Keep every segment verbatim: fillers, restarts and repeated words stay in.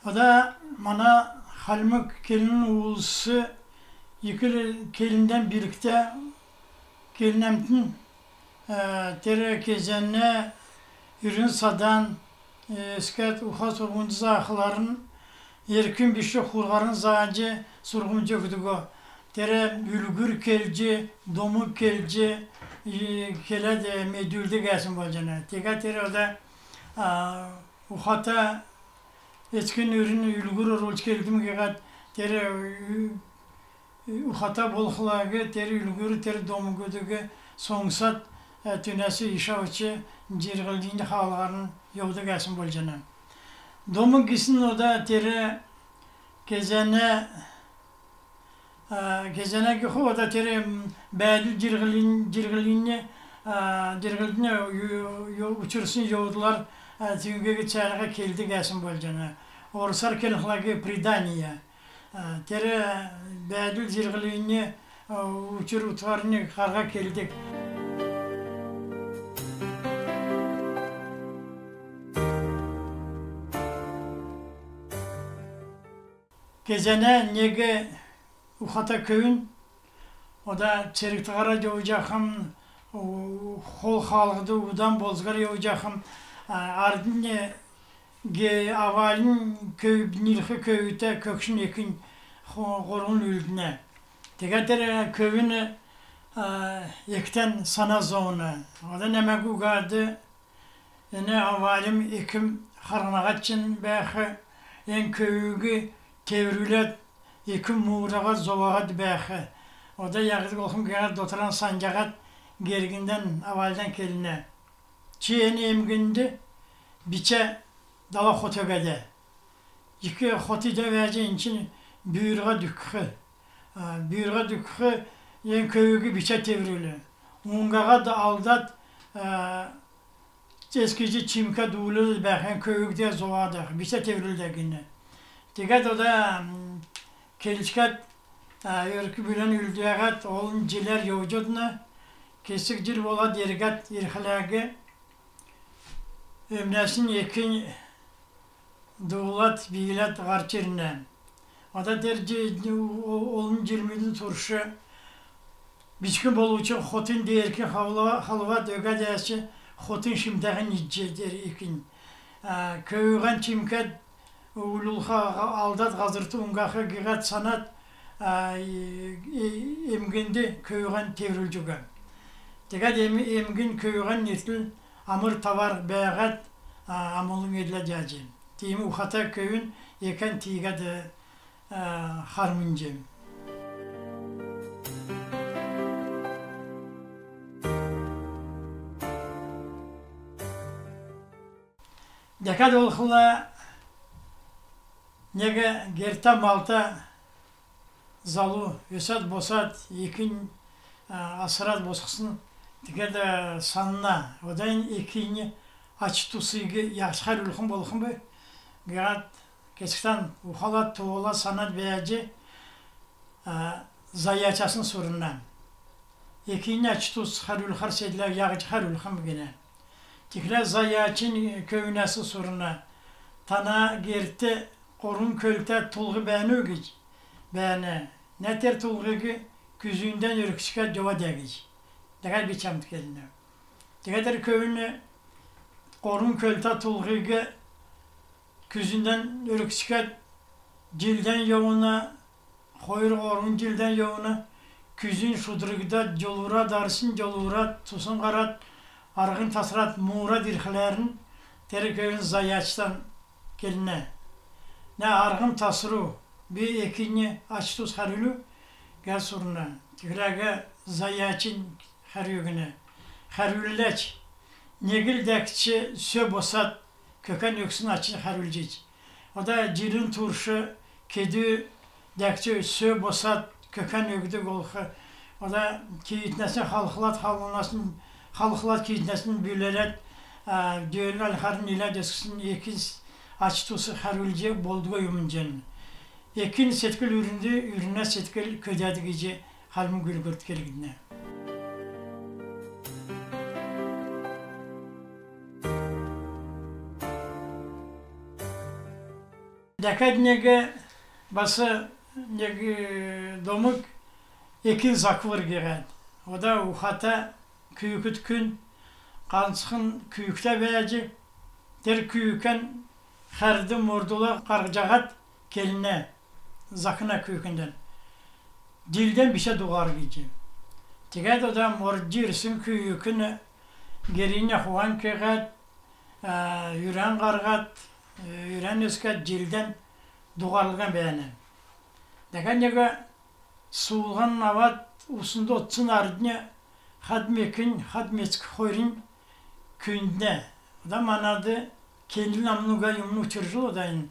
Ода мана хальмг келн улс ик келндән билгтә келн-әмтн, э, тер кезәнә үрн садан, э, эскәд уха сурһмҗ заахларн, эрк биш хурһарн зааҗ сурһмҗ өгдго. Тер үлгүр келҗ, домг келҗ, э, келәд, э, медүлдг бәәсн болҗана. Тегәд тер ода, а, ухата эцкин үрн үлгүр орулҗ келдм гиһәд, тер, э, ухата болхла тер үлгүр, тер домгудыг соңсад, э, түүнәс ийш авч җирһлин хаалһарн йовдг бәәсн болҗана. Домг гисн ода тер кезәнә, э, кезәнә гихлә ода тер, м, бәәдл җирһлин, җирһлин, э, җирһлин ю-, ю-, учрсн йовдлар, э, түүгиг цәәлһ келдг бәәсн болҗана. Орсар келхлә предание. Э, тер бәәдл җирһлин, э, учр-утхарн харһа келдг. Кезәнә нег ухата көвүн ода цергт һарад йовҗахм, у-, хол хаалһд удан болзгар йовҗахм, а, арднь ге-, авальнь көвүд, нилх көвүтә көгшн экнь хо-, һурвн үлднә. Тегәд тер көвүн, а, эктән сана зовна. Ода нәәмәг угад, эн авальм экм харһнаһад чигн бәәх, эн көвүг теврүләд, экм муурһад, зоваһад бәәх. Ода яһдг болхм гиһәд дотран санҗаһад, гергндән, авальдан келнә. Чи эн эмгнд бичә дала хот өгәд, ик хот идәвәҗ, энчн бүүрһәд өгх. А, бүүрһәд өгх, эн көвүг бичә теврүл. Уңһад, алдад, а, эс гиҗ чимгәд, уулад бәәх, эн көвүг тер зовадг, бичә теврүлдг гинә. Тегәд ода, м, келчкәд, а, өрк-бүлән үлдәһәд, олн җиләр йовҗ одна. Кесг җил болад эргәд ирхлә, өмнәсн экнь дуулад, бииләд һарч ирнә. Ода тер җ-, о-, олн җилмүдин турш бичкн болвчн хотын дееркиг халва-, халвад өгәд, әәч хотын шимтәһән идҗ, тер экнь. А, көвүһән чимгәд, уулулха, алдад һазрт уңһах гиһәд санад, а, э-, э-, эмгнд көвүһән теврүлҗ уга. Тегәд эм-, эмгн көвүһән нертл амр-тавр бәәһәд, а, амулң эдләҗәҗ. Тиим ухата көвүн экән тиигәд, а, хармнҗ. Дәкәд болхла, нег гертә-малта залу өсәд-босад, экинь, а, асрад босхсн, тегәд, а, санна, ода эн экинь ач-тусиг яһҗ хәрүлхмн болхмб гиһәд, кесгтән ухалад, тоолад, санад бәәҗ, а, заяачасн сурна. Экинь ач-тус хәрүлхәр седләв, яһҗ хәрүлхмн гинә. Тиигхлә заяачнь көвүнәс сурна. Тана герт һурвн көлтә тулһ бәәнү гиҗ. Бәәнә. Нә тер тулһиг күзүндән өркчкәд йовад йә гиҗ. Дәкәд бичәмт келнә. Тегәд тер көвүн һурвн көлтә тулһиг күзүндән өркчкәд җилдән йовна, хойр-һурвн җилдән йовна, күзүн шудргдад, җолврад, арсинь җолврад, тусн һарад, арһнь тасрад, муурад ирхләрн, тер көвүн заяачтан келнә. Нә арһм тасрв, би экинь ач-тус хәрүлв гиһәд сурна. Тиигхлә заяачнь хәрү өгнә. Хәрүлләч, негл дәкҗ сө босад, көкән өгсн ачинь хәрүлҗ ич. Ода җилин турш кедү дәкҗ сө босад, көкән өгдг болх. Ода киитнәсн халхлад, халунасн халхлад, киитнәсн бүләләд, а, дөөлн альхарн ниләд өсксн экинь ач-тус хәрүлҗ болдго юмн җән. Экин седкл үрнд, үрнә седкл көдәд гиҗ хальмг үлгүрт келгднә. Дәкәд нег бас нег домг экин заквр гиһәд. Ода ухата күүкд күн, һанцхн күүктә бәәҗ, тер күүкән хәрд мордула һарһҗаһад келнә, закна күүкндән. Дилдән бичә дуһар гиҗ. Тегәд ода мордҗ ирсн күүкн геринь хуван кеһәд, үрән һарһад, үрән өскәд дилдән дуһарлһн бәәнә. Дәкәд нег суулһан авад уснд одсн арднь хад мекнь, хад мецк хойрнь күүнднә. Ода манад келн амн уга юмн учрҗ л ода эн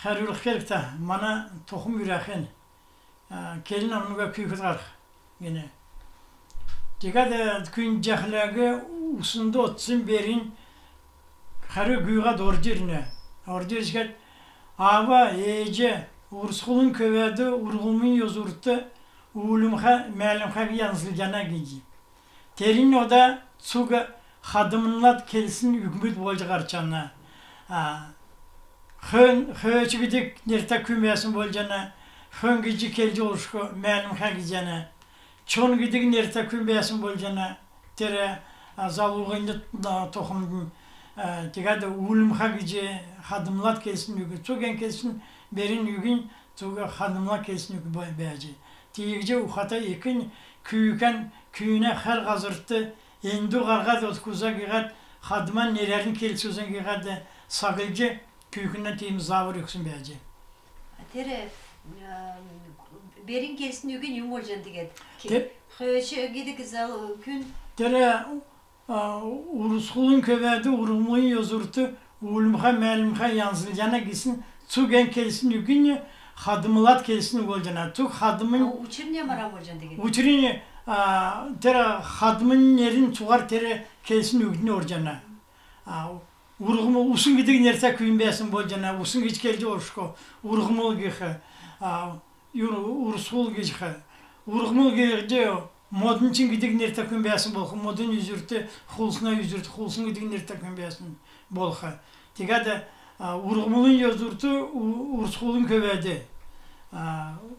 хәрүлх келгтә, мана тохм үрәхн, келн амн уга күүкд һарх гинә. Тегәд күүндҗәхләг уснд одсн бернь хәрү гүүһәд орҗ ирнә. Орҗ ирҗ кеһәд: «Ааба, ээҗ, урсхулн көвәд урһмлын йозурт уульмха, мәәлмхәг янзлҗана», — гиҗ. Тернь ода цуг хадмнлад келсн үгмүд болҗ һарчана. Хөн, хөөч гидг нертә күн бәәсн болҗана, хөн гиҗ келҗ болшго, мәәлмхә гиҗәнә. Чон гидг нертә күн бәәсн болҗана, тер залуһин тохмд. Тегәд уульмха гиҗ хадмнлад келсн үг, цуг эн келсн бернь үгнь цуг хадмнлад келсн үг бәәҗ. Тиигҗ ухата экнь күүкән күүнә хәр һазрт эндү һарһад, одкуза гиһәд, хадман нерәрн келсүзн гиһәд саглҗ, күүкнә тиим заавр өгсн бәәҗ. Тер бернь келсн үгнь юм болҗана тегәд. Хөөч гидг залу күн. Тер урсхулн көвәд урһмлын йозурт уульмха, мәәлмхә янзлҗана гисн цуг эн келсн үгнь хадмнлад келсн болҗана. Цуг хадмн. Учрнь маран болҗана тегәд. Учрнь тер хадмн нерн цуһар тер келсн үгднь орҗана. Урһмл, усн гидг нертә күн бәәсн болҗана, усн гиҗ келҗ болшго, урһмл гих, юр, урсхул гиҗ х. Урһмл гиҗ модн чигн гидг нертә күн бәәсн болх, модн үзүрт, хулсна үзүрт, хулсн гидг нертә күн бәәсн болх. Тегәд урһмлын йозурт урсхулн көвәд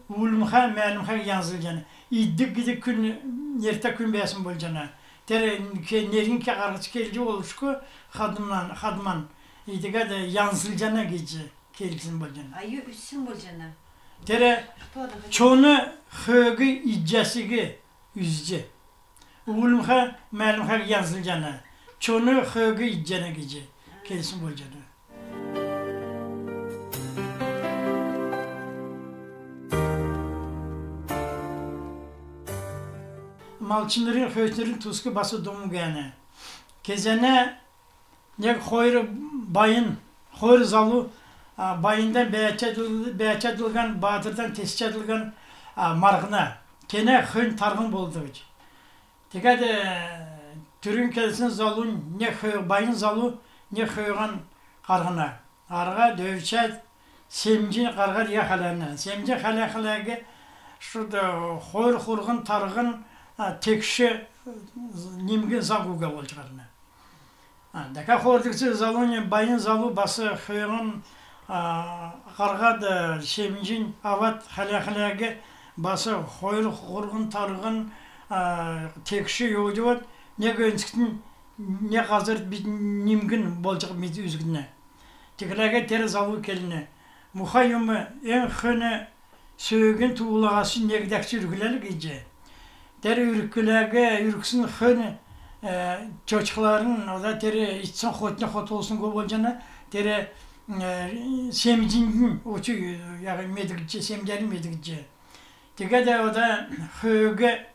уульмха, мәәлмхә янзлҗана. Иддг гидг күн нертә күн бәәсн болҗана. Тер нернь ке һарһҗ келҗ болшго, хадман, хадман. Идгәд янзлҗана гиҗ келсн болҗана. Аю үзсн болҗана. Тер чон хөөгиг иҗҗәсиг үзҗ, уульмха, мәәлмхәг янзлҗана. Чон хөөгиг иҗҗәнә гиҗ келсн болҗана. Малчнрин, хөөчнрин туск бас домг бәәнә. Кезәнә нег хойр байн, хойр залу байндан бәәчәд, бәәчәдлһн, баатрдан тесчәдлһн марһна. Кенә хөн тарһн болдг. Тегәд түрүн келсн залунь нег хөө-, байн залу нег хөөгән һарһна. Һарһад, өвчәд, семҗинь һарһад, я хәләнә. Семҗинь хәләхләг шуд хойр хурһн тарһн тегш нимгн заг уга болҗ һарна. Дәкәд хойрдгч залунь, байн залу бас хөөгән һарһад, семҗинь авад хәләхләг бас хойр хурһн тарһн тегш йовҗ авад, нег өнцгтнь нег һазрт бит нимгн болҗ үзгднә. Тиигхләг тер залу келнә: «Муха юм, эн хөн сөөгин туулһаһач нег дәкҗ үргләл», — гиҗ. Тер үргхләг, үргсн хөн чочхларн, ода тер иццән хотнь хот болсн уга болҗана, тер семҗиннь учу, яһ, медгдҗ, семҗәннь медгдҗ. Тегәд ода хөөгиг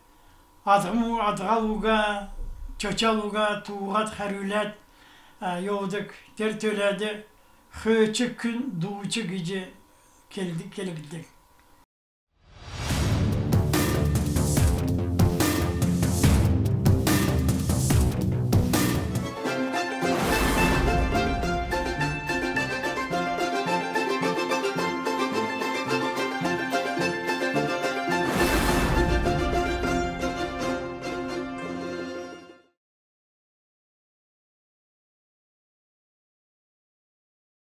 адһм, адһал уга, чочал уга тууһад, хәрүләд йовдг. Тер төләд «Хөөч күн, дууч» гиҗ келдг, келгддг.